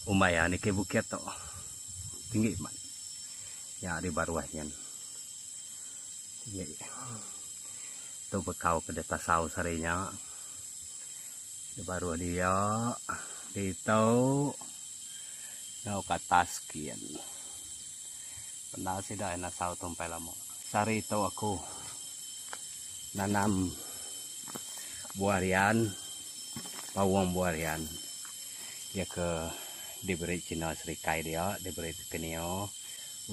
Umbai iya niki bukit tu tinggi amat. Nya ari baruh nyin. Tinggi. Tu bekau ke ditasau sehari nya. Di baruh dia ditu enggau ke atas kin. Bendar sida iya nasau tu empai lama. Sehari tu aku nanam buah rian, paung buah rian. Iya ke diberi Cina Serikai dia, diberi Kenio.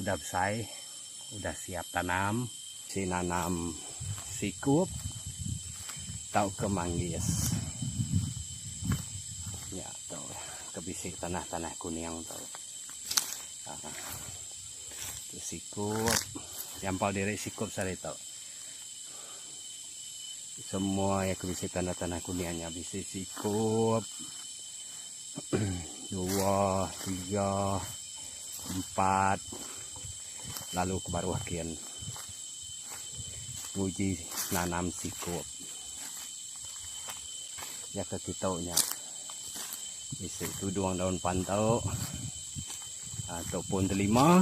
Udah besai, udah siap tanam. Si nanam sikup tauka manggis. Nya tu ke bisi tanah-tanah kuning tu. Tu sikup, nyampau diri sikup sehari tu. Semua iya ke bisi tanah-tanah kuning nya bisi sikup. Dua, tiga, empat lalu ke baruh kin nguji nanam sikup. Jaka kitu nya bisi tudung daun pantau tu pun delima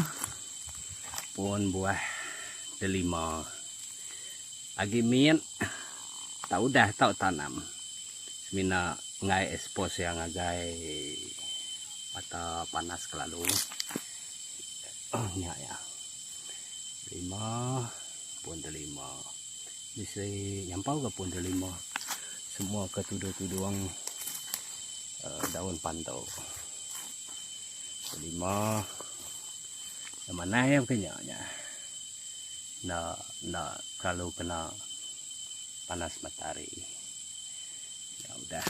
pun buah delima. Agi mit tau udah tau tanam semina enggai expose iya ngagai mata panas kelalu. Nya iya lima pun delima bisi nyampau ga pun delima semua ke tudung-tudung uhh daun pantu. Delima manah iya mungkin nya nya enda enda kelalu kena panas matahari. Nya udah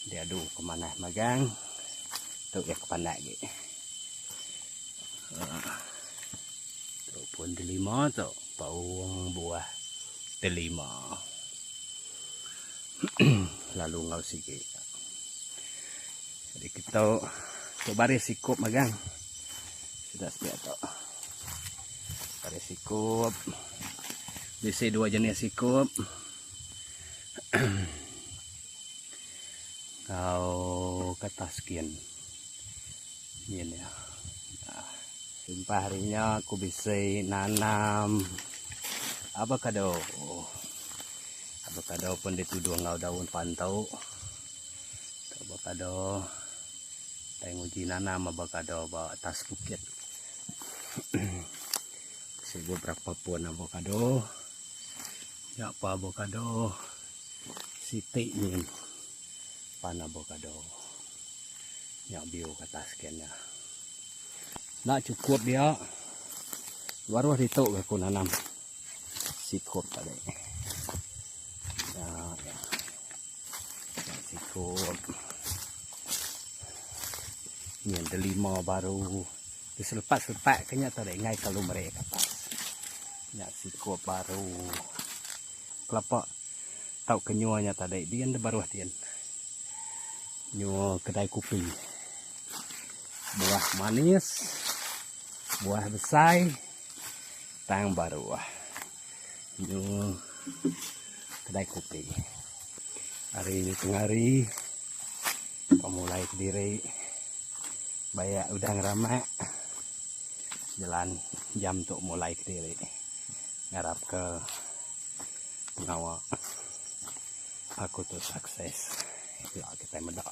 diadu ke manah magang tu iya ke pandak agi. Tu pun delima tu paung buah delima lalu enggau sigi. Jadi kita tu baris sikup magang sida sepiak tu. Baris sikup bisi dua jenis sikup. Enggau kata skin. Nyin iya. Limpah ari nya aku bisi nanam avocado. Avocado pun dituduh enggau daun pantau. Avocado tai nguji nanam avocado ba atas bukit. Bisi beberapa pun avocado. Nya pa avocado siti nyin pan avocado. Nya biu ke atas kin nya. Enda chukup dia. Baruh ditu ga aku nanam sikup tadi. Nya ya. Nya sikup. Nyin delima baru. Diselepat-selepat ke nya tadi enggai kelalu meri ke atas. Nya sikup baru. Kelapa tauka nyua nya tadi din da baruh din. Nyua kedai kopi. Buah manis, buah besai tang baruh. Nyua kedai kopi. Ari nya tengah hari pemulai kediri bayak udah ngeramak jelan jam tu mulai kediri ngarap ke pengawa aku tu sukses ila kitai meda.